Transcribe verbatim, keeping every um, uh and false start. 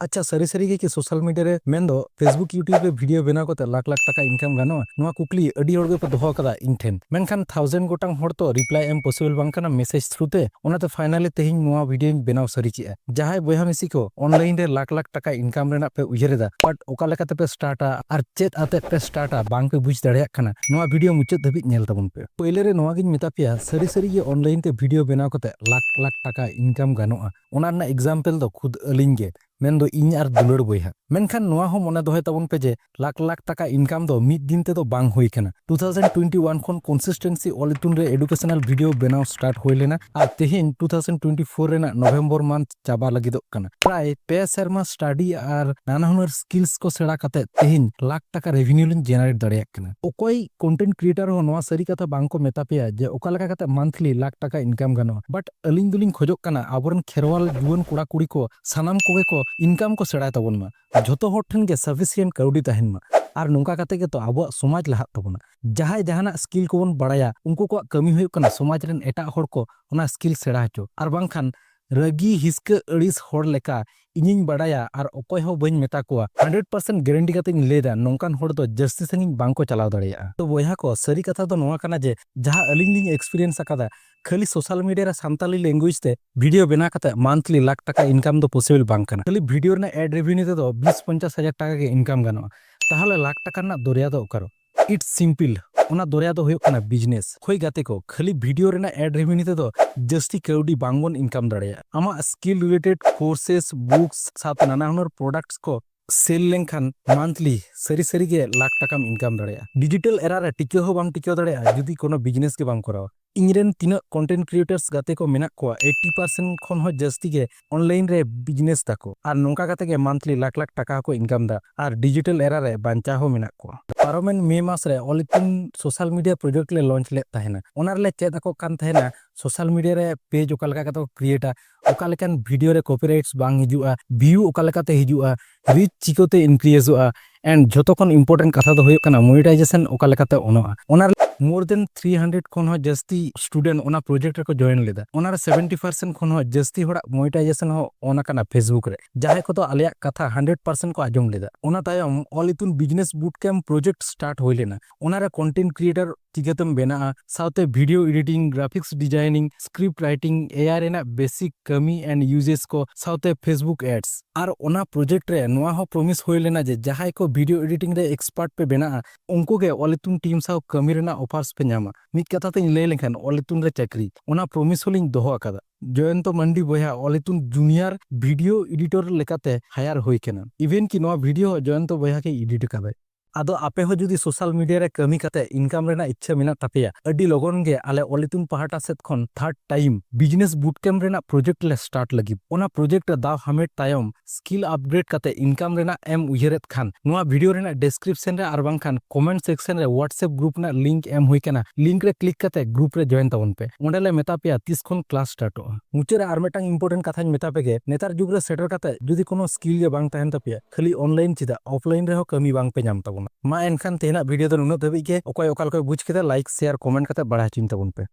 ᱟᱪᱪᱷᱟ, ᱥᱟᱹᱨᱤ ᱥᱟᱹᱨᱤ ᱜᱮ ᱠᱤ ᱥᱳᱥᱟᱞ ᱢᱤᱰᱤᱭᱟ ᱨᱮ, ᱢᱮᱱᱫᱚ Facebook, YouTube ᱨᱮ ᱵᱷᱤᱰᱤᱭᱳ ᱵᱮᱱᱟᱣ ᱠᱟᱛᱮ ᱞᱟᱠᱷ ᱞᱟᱠᱷ ᱴᱟᱠᱟ ᱤᱱᱠᱟᱢ ᱜᱟᱱᱚᱜᱼᱟ? ᱱᱚᱣᱟ ᱠᱩᱠᱞᱤ ᱟᱹᱰᱤ ᱦᱚᱲ ᱜᱮᱯᱮ ᱫᱚᱦᱚ ᱟᱠᱟᱫᱟ ᱤᱧ ᱴᱷᱮᱱ᱾ ᱢᱮᱱᱠᱷᱟᱱ ᱛᱷᱟᱣᱡᱮᱱᱰ ᱜᱚᱴᱟᱝ ᱦᱚᱲ ᱛᱚ ᱨᱤᱯᱞᱟᱭ ᱮᱢ ᱯᱚᱥᱤᱵᱚᱞ ᱵᱟᱝ ᱠᱟᱱᱟ ᱢᱮᱥᱮᱡᱽ ᱛᱷᱨᱩ ᱛᱮ᱾ ᱚᱱᱟᱛᱮ ᱯᱷᱟᱭᱱᱟᱞᱤ ᱛᱮᱦᱮᱧ ᱱᱚᱣᱟ ᱵᱷᱤᱰᱤᱭᱳᱧ ᱵᱮᱱᱟᱣ ᱥᱟᱹᱨᱤ ᱠᱮᱜᱼᱟ᱾ ᱡᱟᱦᱟᱸᱭ ᱵᱚᱭᱦᱟ ᱢᱤᱥᱤ ᱠᱚ ᱚᱱᱞᱟᱭᱤᱱ ᱨᱮ ᱞᱟᱠᱷ ᱞᱟᱠᱷ ᱴᱟᱠᱟ ᱤᱱᱠᱟᱢ ᱨᱮᱱᱟᱜ ᱯᱮ ᱩᱭᱦᱟᱹᱨ ᱮᱫᱟ, but ᱚᱠᱟ ᱞᱮᱠᱟ ᱛᱮᱯᱮ ᱥᱴᱟᱨᱴᱟ ᱟᱨ ᱪᱮᱫ ᱟᱛᱮᱫ ᱯᱮ ᱥᱴᱟᱨᱴᱟ ᱵᱟᱝ ᱯᱮ ᱵᱩᱡᱽ ᱫᱟᱲᱮᱭᱟᱜ ᱠᱟᱱᱟ, ᱱᱚᱣᱟ ᱵᱷᱤᱰᱤᱭᱳ ᱢᱩᱪᱟᱹᱫ ᱫᱷᱟᱹᱵᱤᱡ ᱧᱮᱞ ᱛᱟᱵᱚᱱ ᱯᱮ᱾ ᱯᱳᱭᱞᱳ ᱨᱮ ᱱᱚᱣᱟ ᱜᱤᱧ ᱢᱮᱛᱟ ᱯᱮᱭᱟ, ᱥᱟᱹᱨᱤ ᱥᱟᱹᱨᱤ ᱜᱮ ᱚᱱᱞᱟᱭᱤᱱ ᱛᱮ ᱵᱷᱤᱰᱤᱭᱳ ᱵᱮᱱᱟᱣ ᱠᱟᱛᱮ ᱞᱟᱠᱷ ᱞᱟᱠᱷ ᱴᱟᱠᱟ ᱤᱱᱠᱟᱢ ᱜᱟᱱᱚᱜᱼᱟ᱾ ᱚᱱᱟ ᱨᱮᱱᱟᱜ ᱮᱠᱥᱟᱢᱯᱮᱞ ᱫᱚ ᱠᱷᱩᱫ ᱟᱹᱞᱤᱧ ᱜᱮ, ᱢᱮᱱᱫᱚ ᱤᱧ ᱟᱨ ᱫᱩᱞᱟᱹᱲ ᱵᱚᱭᱦᱟ᱾ ᱢᱮᱱᱠᱷᱟᱱ ᱱᱚᱣᱟ ᱦᱚᱸ ᱢᱚᱱᱮ ᱫᱚᱦᱚᱭ ᱛᱟᱵᱚᱱ ᱯᱮ ᱡᱮ ᱞᱟᱠᱷ ᱞᱟᱠᱷ ᱴᱟᱠᱟ ᱤᱱᱠᱟᱢ ᱫᱚ ᱢᱤᱫ ᱫᱤᱱ ᱛᱮᱫᱚ ᱵᱟᱝ ᱦᱩᱭ ᱠᱟᱱᱟ᱾ ᱴᱩ ᱛᱷᱟᱣᱡᱮᱱᱰ ᱴᱩᱭᱮᱱᱴᱤ ᱳᱣᱟᱱ ᱠᱷᱚᱱ ᱠᱚᱱᱥᱤᱥᱴᱮᱱᱥᱤ ᱚᱞ ᱤᱛᱩᱱ ᱨᱮ ᱮᱰᱩᱠᱮᱥᱚᱱᱟᱞ ᱵᱷᱤᱰᱤᱭᱳ ᱵᱮᱱᱟᱣ ᱥᱴᱟᱨᱴ ᱦᱩᱭ ᱞᱮᱱᱟ ᱟᱨ ᱛᱮᱦᱮᱧ ᱴᱩ ᱛᱷᱟᱣᱡᱮᱱᱰ ᱴᱩᱭᱮᱱᱴᱤ ᱯᱷᱳᱨ ᱨᱮᱱᱟᱜ ᱱᱚᱵᱷᱮᱢᱵᱚᱨ ᱢᱟᱱᱛᱷ ᱪᱟᱵᱟ ᱞᱟᱹᱜᱤᱫᱚᱜ ᱠᱟᱱᱟ᱾ ᱯᱨᱟᱭ ᱯᱮ ᱥᱮᱨᱢᱟ ᱥᱴᱟᱰᱤ ᱟᱨ ᱱᱟᱱᱟ ᱦᱩᱱᱟᱹᱨ ᱥᱠᱤᱞᱥ ᱠᱚ ᱥᱮᱬᱟ ᱠᱟᱛᱮ ᱛᱮᱦᱮᱧ ᱞᱟᱠᱷ ᱴᱟᱠᱟ ᱨᱮᱵᱷᱮᱱᱤᱭᱩ ᱞᱤᱧ ᱡᱮᱱᱟᱨᱮᱴ ᱫᱟᱲᱮᱭᱟᱜ ᱠᱟᱱᱟ᱾ ᱚᱠᱚᱭ ᱠᱚᱱᱴᱮᱱᱴ ᱠᱨᱤᱭᱮᱴᱟᱨ ᱦᱚᱸ ᱱᱚᱣᱟ ᱥᱟᱹᱨᱤ ᱠᱟᱛᱷᱟ ᱵᱟᱝ ᱠᱚ ᱢᱮᱛᱟ ᱯᱮᱭᱟ ᱡᱮ ᱚᱠᱟ ᱞᱮᱠᱟ ᱠᱟᱛᱮ ᱢᱟᱱᱛᱷᱞᱤ ᱞᱟᱠᱷ ᱴᱟᱠᱟ ᱤᱱᱠᱟᱢ ᱜᱟᱱᱚᱜᱼᱟ, but ᱟᱹᱞᱤᱧ ᱫᱚᱞᱤᱧ ᱠᱷᱚᱡᱚᱜ ᱠᱟᱱᱟ ᱟᱵᱚᱨᱮᱱ ᱠᱷᱮᱨᱣᱟᱞ ᱡᱩᱣᱟᱹᱱ ᱠᱚᱲᱟ ᱠᱩᱲᱤ ᱠᱚ ᱥᱟᱱᱟᱢ ᱠᱚᱜᱮ ᱠᱚ ᱤᱱᱠᱟᱢ ᱠᱚ ᱥᱮᱬᱟᱭ ᱛᱟᱵᱚᱱ ᱢᱟ, ᱡᱷᱚᱛᱚ ᱦᱚᱲ ᱴᱷᱮᱱ ᱜᱮ ᱥᱟᱯᱷᱤᱥᱤᱭᱮᱱᱴ ᱠᱟᱹᱣᱰᱤ ᱛᱟᱦᱮᱱ ᱢᱟ᱾ ᱟᱨ ᱱᱚᱝᱠᱟ ᱠᱟᱛᱮ ᱜᱮᱛᱚ ᱟᱵᱚᱣᱟᱜ ᱥᱚᱢᱟᱡᱽ ᱞᱟᱦᱟᱜ ᱛᱟᱵᱚᱱᱟ᱾ ᱡᱟᱦᱟᱸᱭ ᱡᱟᱦᱟᱱᱟᱜ ᱥᱠᱤᱞ ᱠᱚᱵᱚᱱ ᱵᱟᱲᱟᱭᱟ, ᱩᱱᱠᱩ ᱠᱚᱣᱟᱜ ᱠᱟᱹᱢᱤ ᱦᱩᱭᱩᱜ ᱠᱟᱱᱟ ᱥᱚᱢᱟᱡᱽ ᱨᱮᱱ ᱮᱴᱟᱜ ᱦᱚᱲ ᱠᱚ ᱚᱱᱟ ᱥᱠᱤᱞ ᱥᱮᱬᱟ ᱦᱚᱪᱚ, ᱟᱨ ᱵᱟᱝᱠᱷᱟᱱ ᱨᱟᱹᱜᱤ ᱦᱤᱥᱠᱟᱹ ᱟᱹᱲᱤᱥ ᱦᱚᱲ ᱞᱮᱠᱟ ᱤᱧᱤᱧ ᱵᱟᱲᱟᱭᱟ ᱟᱨ ᱚᱠᱚᱭ ᱦᱚᱸ ᱵᱟᱹᱧ ᱢᱮᱛᱟ ᱠᱚᱣᱟ, ᱦᱟᱱᱰᱨᱮᱰ ᱯᱟᱨᱥᱮᱱᱴ ᱜᱮᱨᱮᱱᱴᱤ ᱠᱟᱛᱮ ᱤᱧ ᱞᱟᱹᱭ ᱮᱫᱟ, ᱱᱚᱝᱠᱟᱱ ᱦᱚᱲ ᱫᱚ ᱡᱟᱹᱥᱛᱤ ᱥᱟᱺᱜᱤᱧ ᱵᱟᱝ ᱠᱚ ᱪᱟᱞᱟᱣ ᱫᱟᱲᱮᱭᱟᱜᱼᱟ᱾ ᱛᱚ ᱵᱚᱭᱦᱟ ᱠᱚ, ᱥᱟᱹᱨᱤ ᱠᱟᱛᱷᱟ ᱫᱚ ᱱᱚᱣᱟ ᱠᱟᱱᱟ ᱡᱮ ᱡᱟᱦᱟᱸ ᱟᱹᱞᱤᱧ ᱞᱤᱧ ᱮᱠᱥᱯᱤᱨᱤᱭᱮᱱᱥ ᱟᱠᱟᱫᱟ, ᱠᱷᱟᱹᱞᱤ ᱥᱳᱥᱟᱞ ᱢᱤᱰᱤᱭᱟ ᱨᱮ ᱥᱟᱱᱛᱟᱞᱤ ᱞᱮᱝᱜᱩᱭᱮᱡᱽ ᱛᱮ ᱵᱷᱤᱰᱤᱭᱳ ᱵᱮᱱᱟᱣ ᱠᱟᱛᱮ ᱢᱟᱱᱛᱷᱞᱤ ᱞᱟᱠᱷ ᱴᱟᱠᱟ ᱤᱱᱠᱟᱢ ᱫᱚ ᱯᱚᱥᱤᱵᱚᱞ ᱵᱟᱝ ᱠᱟᱱᱟ᱾ ᱠᱷᱟᱹᱞᱤ ᱵᱷᱤᱰᱤᱭᱳ ᱨᱮᱱᱟᱜ ᱮᱰ ᱨᱮᱵᱷᱮᱱᱤᱭᱩ ᱛᱮᱫᱚ ᱵᱤᱥ ᱯᱚᱧᱪᱟᱥ ᱦᱟᱡᱟᱨ ᱴᱟᱠᱟ ᱜᱮ ᱤᱱᱠᱟᱢ ᱜᱟᱱᱚᱜᱼᱟ᱾ ᱛᱟᱦᱚᱞᱮ ᱞᱟᱠᱷ ᱴᱟᱠᱟ ᱨᱮᱱᱟᱜ ᱫᱚᱨᱭᱟ ᱫᱚ ᱚᱠᱟᱨᱮ? It's simple, ᱚᱱᱟ ᱫᱚᱨᱭᱟ ᱫᱚ ᱦᱩᱭᱩᱜ ᱠᱟᱱᱟ ᱵᱤᱡᱽᱱᱮᱥ᱾ ᱦᱳᱭ ᱜᱟᱛᱮ ᱠᱚ, ᱠᱷᱟᱹᱞᱤ ᱵᱷᱤᱰᱤᱭᱳ ᱨᱮᱱᱟᱜ ᱮᱰ ᱨᱮᱵᱷᱮᱱᱤᱭᱩ ᱛᱮᱫᱚ ᱡᱟᱹᱥᱛᱤ ᱠᱟᱹᱣᱰᱤ ᱵᱟᱝ ᱵᱚᱱ ᱤᱱᱠᱟᱢ ᱫᱟᱲᱮᱭᱟᱜᱼᱟ᱾ ᱟᱢᱟᱜ ᱥᱠᱤᱞ ᱨᱤᱞᱮᱴᱮᱰ ᱠᱳᱨᱥᱮᱥ, ᱵᱩᱠᱥ ᱥᱟᱶᱛᱮ ᱱᱟᱱᱟ ᱦᱩᱱᱟᱹᱨ ᱯᱨᱚᱰᱟᱠᱴᱥ ᱠᱚ ᱥᱮᱞ ᱞᱮᱱᱠᱷᱟᱱ ᱢᱟᱱᱛᱷᱞᱤ ᱥᱟᱹᱨᱤ ᱥᱟᱹᱨᱤ ᱜᱮ ᱞᱟᱠᱷ ᱴᱟᱠᱟᱢ ᱤᱱᱠᱟᱢ ᱫᱟᱲᱮᱭᱟᱜᱼᱟ᱾ ᱰᱤᱡᱤᱴᱟᱞ ᱮᱨᱟ ᱨᱮ ᱴᱤᱠᱟᱹ ᱦᱚᱸ ᱵᱟᱢ ᱴᱤᱠᱟᱹᱣ ᱫᱟᱲᱮᱭᱟᱜᱼᱟ ᱡᱩᱫᱤ ᱠᱳᱱᱳ ᱵᱤᱡᱽᱱᱮᱥ ᱜᱮ ᱵᱟᱢ ᱠᱚᱨᱟᱣᱟ᱾ ᱤᱧᱨᱮᱱ ᱛᱤᱱᱟᱹᱜ ᱠᱚᱱᱴᱮᱱᱴ ᱠᱨᱤᱭᱮᱴᱟᱨᱥ ᱜᱟᱛᱮ ᱠᱚ ᱢᱮᱱᱟᱜ ᱠᱚᱣᱟ, ᱮᱭᱤᱴᱴᱤ ᱯᱟᱨᱥᱮᱱᱴ ᱠᱷᱚᱱ ᱦᱚᱸ ᱡᱟᱹᱥᱛᱤ ᱜᱮ ᱚᱱᱞᱟᱭᱤᱱ ᱨᱮ ᱵᱤᱡᱽᱱᱮᱥ ᱫᱟᱠᱚ, ᱟᱨ ᱱᱚᱝᱠᱟ ᱠᱟᱛᱮ ᱜᱮ ᱢᱟᱱᱛᱷᱞᱤ ᱞᱟᱠᱷ ᱞᱟᱠᱷ ᱴᱟᱠᱟ ᱦᱚᱸᱠᱚ ᱤᱱᱠᱟᱢ ᱫᱟ ᱟᱨ ᱰᱤᱡᱤᱴᱟᱞ ᱮᱨᱟ ᱨᱮ ᱵᱟᱧᱪᱟᱣ ᱦᱚᱸ ᱢᱮᱱᱟᱜ ᱠᱚᱣᱟ᱾ ᱯᱟᱨᱚᱢᱮᱱ ᱢᱮ ᱢᱟᱥ ᱨᱮ ᱚᱞ ᱤᱛᱩᱱ ᱥᱳᱥᱟᱞ ᱢᱤᱰᱤᱭᱟ ᱯᱨᱚᱡᱮᱠᱴ ᱞᱮ ᱞᱚᱧᱪ ᱞᱮᱫ ᱛᱟᱦᱮᱱᱟ᱾ ᱚᱱᱟ ᱨᱮᱞᱮ ᱪᱮᱫ ᱟᱠᱚ ᱠᱟᱱ ᱛᱟᱦᱮᱱᱟ ᱥᱳᱥᱟᱞ ᱢᱤᱰᱤᱭᱟ ᱨᱮ ᱯᱮᱡᱽ ᱚᱠᱟ ᱞᱮᱠᱟ ᱠᱟᱛᱮ ᱠᱚ ᱠᱨᱤᱭᱮᱴᱟ, ᱚᱠᱟ ᱞᱮᱠᱟᱱ ᱵᱷᱤᱰᱤᱭᱳ ᱨᱮ ᱠᱚᱯᱤᱨᱟᱭᱤᱴᱥ ᱵᱟᱝ ᱦᱤᱡᱩᱜᱼᱟ, ᱵᱷᱤᱭᱩ ᱚᱠᱟ ᱞᱮᱠᱟᱛᱮ ᱦᱤᱡᱩᱜᱼᱟ, ᱨᱤᱪ ᱪᱤᱠᱟᱹᱛᱮ ᱤᱱᱠᱨᱤᱭᱮᱥᱚᱜᱼᱟ, and ᱡᱷᱚᱛᱚ ᱠᱷᱚᱱ ᱤᱢᱯᱚᱨᱴᱮᱱᱴ ᱠᱟᱛᱷᱟ ᱫᱚ ᱦᱩᱭᱩᱜ ᱠᱟᱱᱟ ᱢᱚᱱᱤᱴᱟᱭᱡᱮᱥᱚᱱ ᱚᱠᱟ ᱞᱮᱠᱟᱛᱮ ᱚᱱᱚᱜᱼᱟ᱾ ᱚᱱᱟ more than three hundred ᱠᱷᱚᱱ ᱦᱚᱸ ᱡᱟᱹᱥᱛᱤ student ᱚᱱᱟ project ᱨᱮᱠᱚ join ᱞᱮᱫᱟ᱾ ᱚᱱᱟᱨᱮ seventy percent ᱠᱷᱚᱱ ᱦᱚᱸ ᱡᱟᱹᱥᱛᱤ ᱦᱚᱲᱟᱜ monetization ᱦᱚᱸ on ᱟᱠᱟᱱᱟ Facebook ᱨᱮ, ᱡᱟᱦᱟᱸᱭ ᱠᱚᱫᱚ ᱟᱞᱮᱭᱟᱜ ᱠᱟᱛᱷᱟ hundred percent ᱠᱚ ᱟᱸᱡᱚᱢ ᱞᱮᱫᱟ᱾ ᱚᱱᱟ ᱛᱟᱭᱚᱢ All Ethun Business Bootcamp project start ᱦᱩᱭ ᱞᱮᱱᱟ᱾ ᱚᱱᱟᱨᱮ content creator ᱪᱤᱠᱟᱹᱛᱮᱢ ᱵᱮᱱᱟᱜᱼᱟ, ᱥᱟᱶᱛᱮ video editing, graphics designing, script writing, AI ᱨᱮᱱᱟᱜ basic ᱠᱟᱹᱢᱤ and uses ᱠᱚ, ᱥᱟᱶᱛᱮ Facebook ads᱾ ᱟᱨ ᱚᱱᱟ project ᱨᱮ ᱱᱚᱣᱟ ᱦᱚᱸ promise ᱦᱩᱭ ᱞᱮᱱᱟ ᱡᱮ ᱡᱟᱦᱟᱸᱭ ᱠᱚ video editing ᱨᱮ expert ᱯᱮ ᱵᱮᱱᱟᱜᱼᱟ, ᱩᱱᱠᱩ ᱜᱮ All Ethun team ᱥᱟᱶ ᱠᱟᱹᱢᱤ ᱨᱮᱱᱟᱜ offers ᱯᱮ ᱧᱟᱢᱟ᱾ ᱢᱤᱫ ᱠᱟᱛᱷᱟ ᱛᱮᱧ ᱞᱟᱹᱭ ᱞᱮᱠᱷᱟᱱ, All Ethun ᱨᱮ ᱪᱟᱹᱠᱨᱤ, ᱚᱱᱟ promise ᱦᱚᱸᱞᱤᱧ ᱫᱚᱦᱚ ᱟᱠᱟᱫᱟ᱾ ᱡᱚᱭᱚᱱᱛᱚ ᱢᱟᱱᱰᱤ ᱵᱚᱭᱦᱟ All Ethun junior video editor ᱞᱮᱠᱟᱛᱮ hire ᱦᱩᱭ ᱠᱟᱱᱟ᱾ Even ᱠᱤ ᱱᱚᱣᱟ video ᱦᱚᱸ ᱡᱚᱭᱚᱱᱛᱚ ᱵᱚᱭᱦᱟ ᱜᱮ edit ᱟᱠᱟᱫᱟᱭ᱾ ᱟᱫᱚ ᱟᱯᱮ ᱦᱚᱸ ᱡᱩᱫᱤ social media ᱨᱮ ᱠᱟᱹᱢᱤ ᱠᱟᱛᱮ income ᱨᱮᱱᱟᱜ ᱤᱪᱪᱷᱟᱹ ᱢᱮᱱᱟᱜ ᱛᱟᱯᱮᱭᱟ, ᱟᱹᱰᱤ ᱞᱚᱜᱚᱱ ᱜᱮ ᱟᱞᱮ All Ethun ᱯᱟᱦᱴᱟ ᱥᱮᱫ ᱠᱷᱚᱱ third time Business Bootcamp ᱨᱮᱱᱟᱜ project ᱞᱮ start ᱞᱟᱹᱜᱤᱫ᱾ ᱚᱱᱟ project ᱨᱮ ᱫᱟᱣ ᱦᱟᱢᱮᱴ ᱛᱟᱭᱚᱢ skill upgrade ᱠᱟᱛᱮ income ᱨᱮᱱᱟᱜ ᱮᱢ ᱩᱭᱦᱟᱹᱨᱮᱫ ᱠᱷᱟᱱ, ᱱᱚᱣᱟ video ᱨᱮᱱᱟᱜ description ᱨᱮ ᱟᱨ ᱵᱟᱝᱠᱷᱟᱱ comment section ᱨᱮ WhatsApp group ᱨᱮᱱᱟᱜ link ᱮᱢ ᱦᱩᱭ ᱠᱟᱱᱟ, link ᱨᱮ click ᱠᱟᱛᱮ group ᱨᱮ join ᱛᱟᱵᱚᱱ ᱯᱮ᱾ ᱚᱸᱰᱮ ᱞᱮ ᱢᱮᱛᱟ ᱯᱮᱭᱟ ᱛᱤᱥ ᱠᱷᱚᱱ class startᱚᱜᱼᱟ᱾ ᱢᱩᱪᱟᱹᱫ ᱨᱮ ᱟᱨ ᱢᱤᱫᱴᱟᱝ important ᱠᱟᱛᱷᱟᱧ ᱢᱮᱛᱟ ᱯᱮᱜᱮ, ᱱᱮᱛᱟᱨ ᱡᱩᱜᱽ ᱨᱮ ᱥᱮᱴᱮᱨ ᱠᱟᱛᱮ ᱡᱩᱫᱤ ᱠᱳᱱᱳ skill ᱜᱮ ᱵᱟᱝ ᱛᱟᱦᱮᱱ ᱛᱟᱯᱮᱭᱟ, ᱠᱷᱟᱹᱞᱤ online ᱪᱮᱫᱟᱜ, offline ᱨᱮᱦᱚᱸ ᱠᱟᱹᱢᱤ ᱵᱟᱝ ᱯᱮ ᱧᱟᱢ ᱛᱟᱵᱚᱱᱟ᱾ ᱢᱟ ᱮᱱᱠᱷᱟᱱ ᱛᱮᱦᱮᱧᱟᱜ video ᱫᱚ ᱱᱩᱱᱟᱹᱜ ᱫᱷᱟᱹᱵᱤᱡ ᱜᱮ᱾ ᱚᱠᱚᱭ ᱚᱠᱟ ᱞᱮᱠᱟᱭ ᱵᱩᱡᱽ ᱠᱮᱫᱟ, like, share, comment ᱠᱟᱛᱮ ᱵᱟᱲᱟᱭ ᱦᱚᱪᱚᱧ ᱛᱟᱵᱚᱱ ᱯᱮ᱾